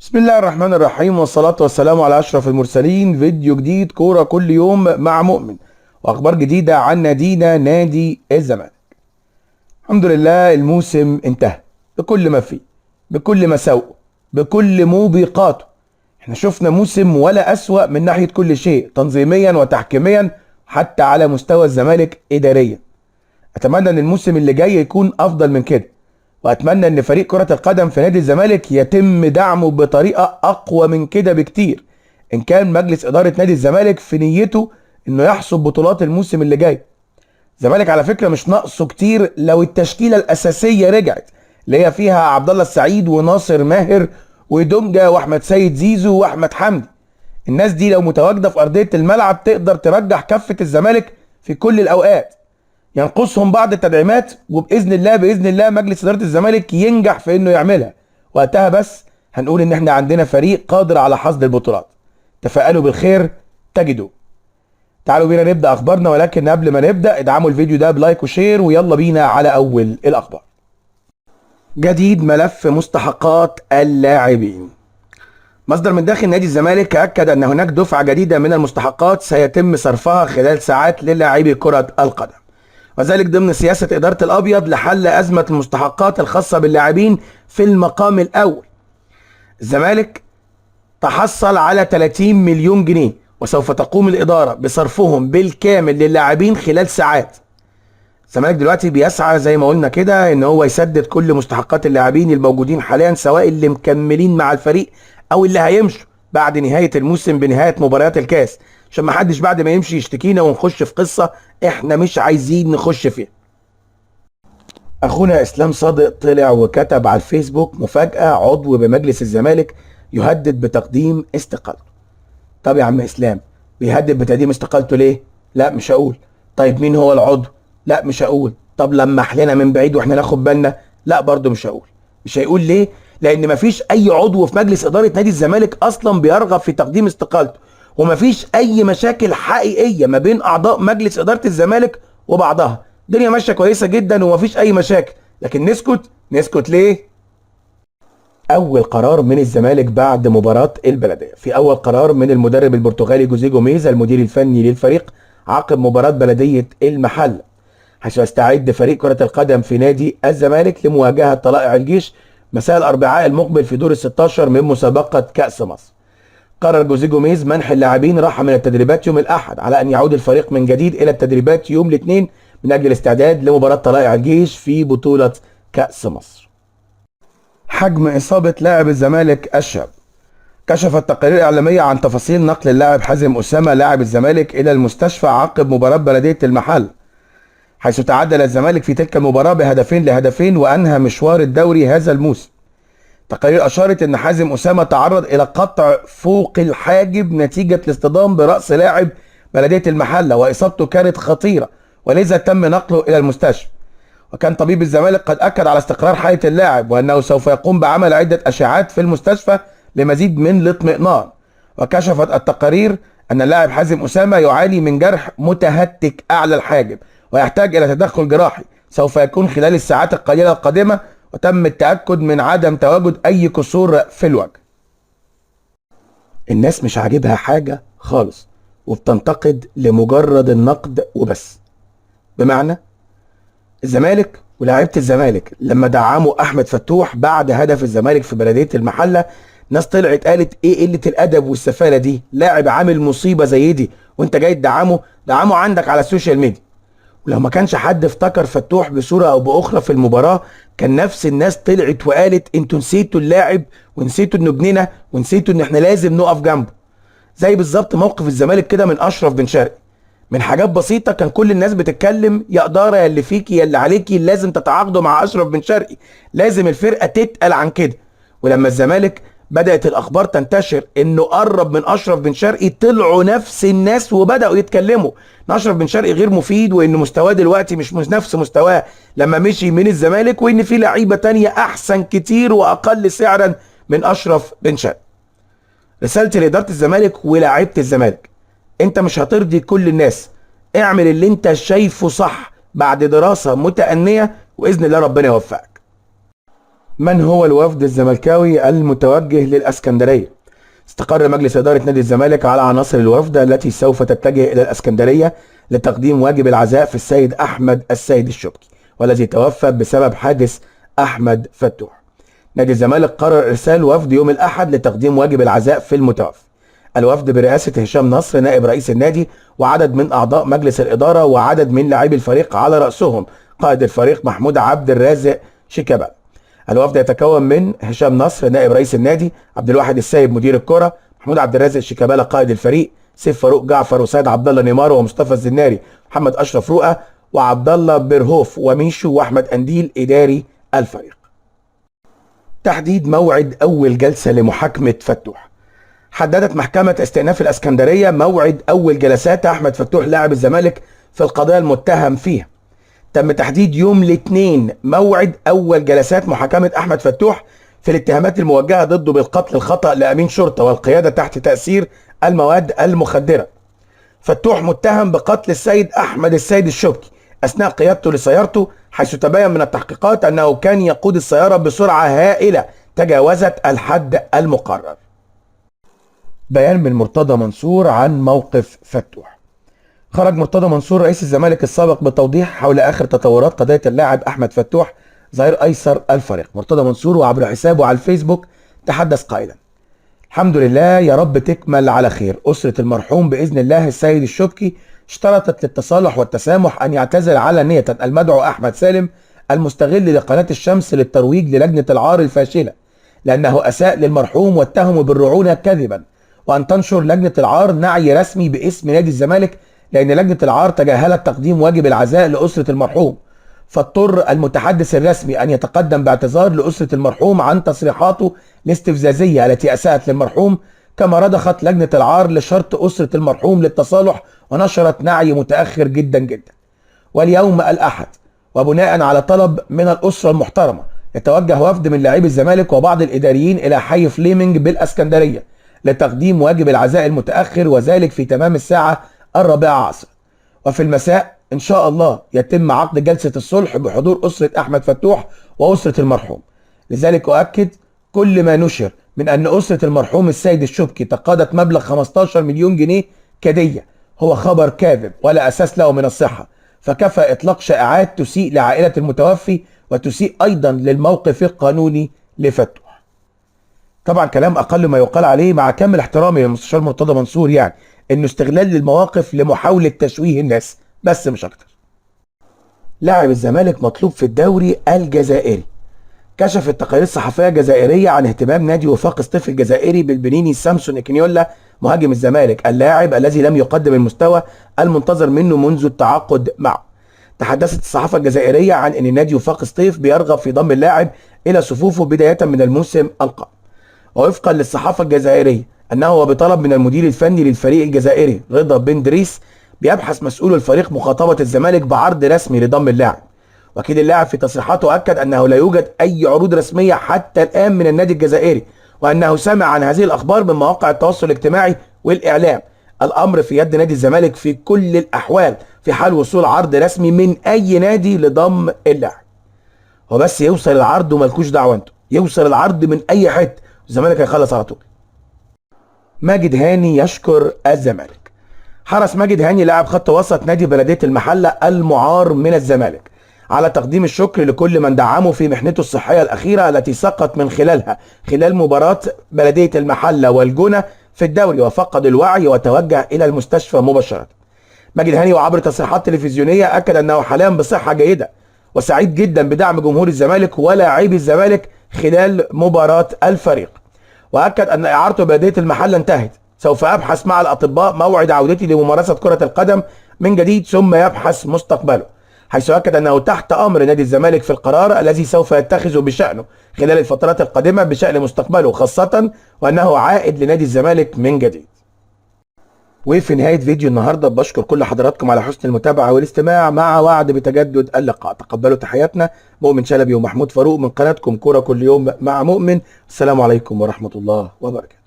بسم الله الرحمن الرحيم، والصلاة والسلام على أشرف المرسلين. فيديو جديد، كورة كل يوم مع مؤمن، وأخبار جديدة عن نادينا نادي الزمالك. الحمد لله الموسم انتهى بكل ما فيه، بكل مساوئه، بكل موبقاته. احنا شفنا موسم ولا أسوأ من ناحية كل شيء، تنظيميا وتحكيميا، حتى على مستوى الزمالك إداريا. أتمنى أن الموسم اللي جاي يكون أفضل من كده، واتمنى ان فريق كرة القدم في نادي الزمالك يتم دعمه بطريقة اقوى من كده بكتير، ان كان مجلس ادارة نادي الزمالك في نيته انه يحصد بطولات الموسم اللي جاي. الزمالك على فكرة مش ناقصه كتير لو التشكيلة الاساسية رجعت، اللي هي فيها عبد الله السعيد وناصر ماهر ودونجا واحمد سيد زيزو واحمد حمدي. الناس دي لو متواجدة في ارضية الملعب تقدر ترجح كفة الزمالك في كل الاوقات. ينقصهم بعض التدعيمات، وباذن الله باذن الله مجلس ادارة الزمالك ينجح في انه يعملها. وقتها بس هنقول ان احنا عندنا فريق قادر على حصد البطولات. تفائلوا بالخير تجدوا. تعالوا بينا نبدا اخبارنا، ولكن قبل ما نبدا ادعموا الفيديو ده ب like و share، ويلا بينا على اول الاخبار. جديد ملف مستحقات اللاعبين. مصدر من داخل نادي الزمالك أكد أن هناك دفعة جديدة من المستحقات سيتم صرفها خلال ساعات للاعبي كرة القدم، وذلك ضمن سياسة إدارة الأبيض لحل أزمة المستحقات الخاصة باللاعبين في المقام الأول. الزمالك تحصل على 30 مليون جنيه، وسوف تقوم الإدارة بصرفهم بالكامل للاعبين خلال ساعات. الزمالك دلوقتي بيسعى زي ما قلنا كده ان هو يسدد كل مستحقات اللاعبين الموجودين حاليا، سواء اللي مكملين مع الفريق او اللي هيمشوا بعد نهاية الموسم بنهاية مباريات الكاس، عشان ما حدش بعد ما يمشي يشتكينا ونخش في قصة احنا مش عايزين نخش فيها. اخونا اسلام صادق طلع وكتب على الفيسبوك: مفاجأة، عضو بمجلس الزمالك يهدد بتقديم استقالته. طب يا عم اسلام، بيهدد بتقديم استقالته ليه؟ لا مش هقول. طيب مين هو العضو؟ لا مش هقول. طب لما لنا من بعيد واحنا ناخد بالنا؟ لا برضه مش هقول. مش هيقول ليه؟ لان مفيش اي عضو في مجلس ادارة نادي الزمالك اصلا بيرغب في تقديم استقالته، ومفيش اي مشاكل حقيقية ما بين اعضاء مجلس ادارة الزمالك وبعضها. الدنيا ماشية كويسة جدا ومفيش اي مشاكل، لكن نسكت. نسكت ليه؟ اول قرار من الزمالك بعد مباراة البلدية. في اول قرار من المدرب البرتغالي جوزيه جوميز المدير الفني للفريق عقب مباراة بلديه المحلة، حيث يستعد فريق كره القدم في نادي الزمالك لمواجهة طلائع الجيش مساء الاربعاء المقبل في دور ال 16 من مسابقة كاس مصر. قرر جوزيه جوميز منح اللاعبين راحة من التدريبات يوم الاحد، على ان يعود الفريق من جديد الى التدريبات يوم الاثنين من اجل الاستعداد لمباراة طلائع الجيش في بطوله كاس مصر. حجم اصابه لاعب الزمالك الشاب. كشفت تقارير اعلامية عن تفاصيل نقل اللاعب حازم اسامة لاعب الزمالك الى المستشفى عقب مباراة بلديه المحل، حيث تعادل الزمالك في تلك المباراة بهدفين لهدفين وانهى مشوار الدوري هذا الموسم. تقارير اشارت ان حازم اسامة تعرض الى قطع فوق الحاجب نتيجة الاصطدام براس لاعب بلديه المحلة، واصابته كانت خطيرة ولذا تم نقله الى المستشفى. وكان طبيب الزمالك قد اكد على استقرار حاله اللاعب، وانه سوف يقوم بعمل عده اشعاعات في المستشفى لمزيد من الاطمئنان. وكشفت التقارير ان اللاعب حازم اسامة يعاني من جرح متهتك اعلى الحاجب ويحتاج الى تدخل جراحي سوف يكون خلال الساعات القليلة القادمة، وتم التاكد من عدم تواجد اي كسور في الوجه. الناس مش عاجبها حاجة خالص وبتنتقد لمجرد النقد وبس. بمعنى الزمالك ولاعيبه الزمالك لما دعموا احمد فتوح بعد هدف الزمالك في بلديه المحلة، ناس طلعت قالت ايه قلة الادب والسفاله دي، لاعب عامل مصيبة زي دي وانت جاي تدعمه، دعمه عندك على ال social media. ولو ما كانش حد افتكر فتوح بصورة او باخرى في المباراة، كان نفس الناس طلعت وقالت انتوا نسيتوا اللاعب ونسيتوا انه ابننا ونسيتوا ان احنا لازم نقف جنبه. زي بالظبط موقف الزمالك كده من اشرف بن شرقي، من حاجات بسيطة كان كل الناس بتتكلم يا ادارة يا اللي فيكي يا اللي عليكي، لازم تتعاقدوا مع اشرف بن شرقي، لازم الفرقة تتقل عن كده. ولما الزمالك بدات الاخبار تنتشر انه قرب من اشرف بن شرقي، طلعوا نفس الناس وبداوا يتكلموا ان اشرف بن شرقي غير مفيد، وان مستواه دلوقتي مش نفس مستواه لما مشي من الزمالك، وان في لعيبة تانية احسن كتير واقل سعرا من اشرف بن شرقي. رسالتي لادارة الزمالك ولاعيبه الزمالك: انت مش هترضي كل الناس، اعمل اللي انت شايفه صح بعد دراسة متأنية، وبإذن الله ربنا يوفقك. من هو الوفد الزملكاوي المتوجه للأسكندرية؟ استقر مجلس إدارة نادي الزمالك على عناصر الوفد التي سوف تتجه إلى الأسكندرية لتقديم واجب العزاء في السيد أحمد السيد الشوبكي، والذي توفى بسبب حادث أحمد فتوح. نادي الزمالك قرر إرسال وفد يوم الأحد لتقديم واجب العزاء في المتوفى. الوفد برئاسة هشام نصر نائب رئيس النادي، وعدد من أعضاء مجلس الإدارة، وعدد من لاعبي الفريق على رأسهم قائد الفريق محمود عبد الرازق شيكابالا. الوفد يتكون من هشام نصر نائب رئيس النادي، عبد الواحد السايب مدير الكرة، محمود عبد الرازق شيكابالا قائد الفريق، سيف فاروق جعفر وسيد عبد الله نيمار ومصطفى الزناري، محمد اشرف رؤى وعبد الله بيرهوف وميشو واحمد انديل اداري الفريق. تحديد موعد اول جلسة لمحاكمة فتوح. حددت محكمة استئناف الاسكندرية موعد اول جلسات احمد فتوح لاعب الزمالك في القضية المتهم فيها. تم تحديد يوم الاثنين موعد اول جلسات محاكمة احمد فتوح في الاتهامات الموجهة ضده بالقتل الخطأ لامين شرطة والقيادة تحت تأثير المواد المخدرة. فتوح متهم بقتل السيد احمد السيد الشوبكي اثناء قيادته لسيارته، حيث تبين من التحقيقات انه كان يقود السيارة بسرعة هائلة تجاوزت الحد المقرر. بيان من مرتضى منصور عن موقف فتوح. خرج مرتضى منصور رئيس الزمالك السابق بتوضيح حول اخر تطورات قضية اللاعب احمد فتوح ظهير ايسر الفريق. مرتضى منصور وعبر حسابه على الفيسبوك تحدث قائلا: الحمد لله يا رب تكمل على خير. أسرة المرحوم بإذن الله السيد الشوبكي اشترطت للتصالح والتسامح أن يعتذر علانية المدعو أحمد سالم المستغل لقناة الشمس للترويج للجنة العار الفاشلة، لأنه أساء للمرحوم واتهمه بالرعونة كذبا، وأن تنشر لجنة العار نعي رسمي باسم نادي الزمالك، لأن لجنة العار تجاهلت تقديم واجب العزاء لأسرة المرحوم، فاضطر المتحدث الرسمي أن يتقدم باعتذار لأسرة المرحوم عن تصريحاته الاستفزازية التي أساءت للمرحوم، كما رضخت لجنة العار لشرط أسرة المرحوم للتصالح ونشرت نعي متأخر جدا جدا. واليوم الأحد وبناء على طلب من الأسرة المحترمة يتوجه وفد من لاعبي الزمالك وبعض الإداريين إلى حي فليمنج بالأسكندرية لتقديم واجب العزاء المتأخر، وذلك في تمام الساعة 4 عصرا. وفي المساء إن شاء الله يتم عقد جلسة الصلح بحضور أسرة أحمد فتوح وأسرة المرحوم. لذلك أؤكد كل ما نشر من أن أسرة المرحوم السيد الشوبكي تقاضت مبلغ 15 مليون جنيه كدية هو خبر كاذب ولا أساس له من الصحة، فكفى إطلاق شائعات تسيء لعائلة المتوفي وتسيء أيضا للموقف القانوني لفتوح. طبعا كلام أقل ما يقال عليه مع كامل احترامي للمستشار مرتضى منصور، يعني إنه استغلال للمواقف لمحاولة تشويه الناس بس مش أكتر. لاعب الزمالك مطلوب في الدوري الجزائري. كشفت التقارير الصحفية الجزائرية عن اهتمام نادي وفاق سطيف الجزائري بالبنيني سامسون اكينيولا مهاجم الزمالك، اللاعب الذي لم يقدم المستوى المنتظر منه منذ التعاقد معه. تحدثت الصحافة الجزائرية عن أن نادي وفاق سطيف بيرغب في ضم اللاعب إلى صفوفه بداية من الموسم القادم. ووفقا للصحافة الجزائرية أنه وبطلب من المدير الفني للفريق الجزائري رضا بن دريس بيبحث مسؤول الفريق مخاطبة الزمالك بعرض رسمي لضم اللاعب. وكيل اللاعب في تصريحاته أكد أنه لا يوجد أي عروض رسمية حتى الآن من النادي الجزائري، وأنه سمع عن هذه الأخبار من مواقع التواصل الاجتماعي والإعلام. الأمر في يد نادي الزمالك في كل الأحوال في حال وصول عرض رسمي من أي نادي لضم اللاعب. هو بس يوصل العرض ومالكوش دعوة انتوا، يوصل العرض من أي حتة الزمالك هيخلص على طول. ماجد هاني يشكر الزمالك. حرص ماجد هاني لاعب خط وسط نادي بلدية المحلة المعار من الزمالك على تقديم الشكر لكل من دعمه في محنته الصحية الأخيرة التي سقط من خلالها خلال مباراة بلدية المحلة والجونة في الدوري، وفقد الوعي وتوجه إلى المستشفى مباشرة. ماجد هاني وعبر تصريحات تلفزيونية أكد أنه حاليا بصحة جيدة وسعيد جدا بدعم جمهور الزمالك ولاعبي الزمالك خلال مباراة الفريق، وأكد أن إعارته بلدية المحلة انتهت، سوف أبحث مع الأطباء موعد عودتي لممارسة كرة القدم من جديد ثم يبحث مستقبله، حيث أكد أنه تحت أمر نادي الزمالك في القرار الذي سوف يتخذه بشأنه خلال الفترات القادمة بشأن مستقبله، خاصة وأنه عائد لنادي الزمالك من جديد. وفي نهاية فيديو النهاردة بشكر كل حضراتكم على حسن المتابعة والاستماع، مع وعد بتجدد اللقاء. تقبلوا تحياتنا مؤمن شلبي ومحمود فاروق من قناتكم كورة كل يوم مع مؤمن. السلام عليكم ورحمة الله وبركاته.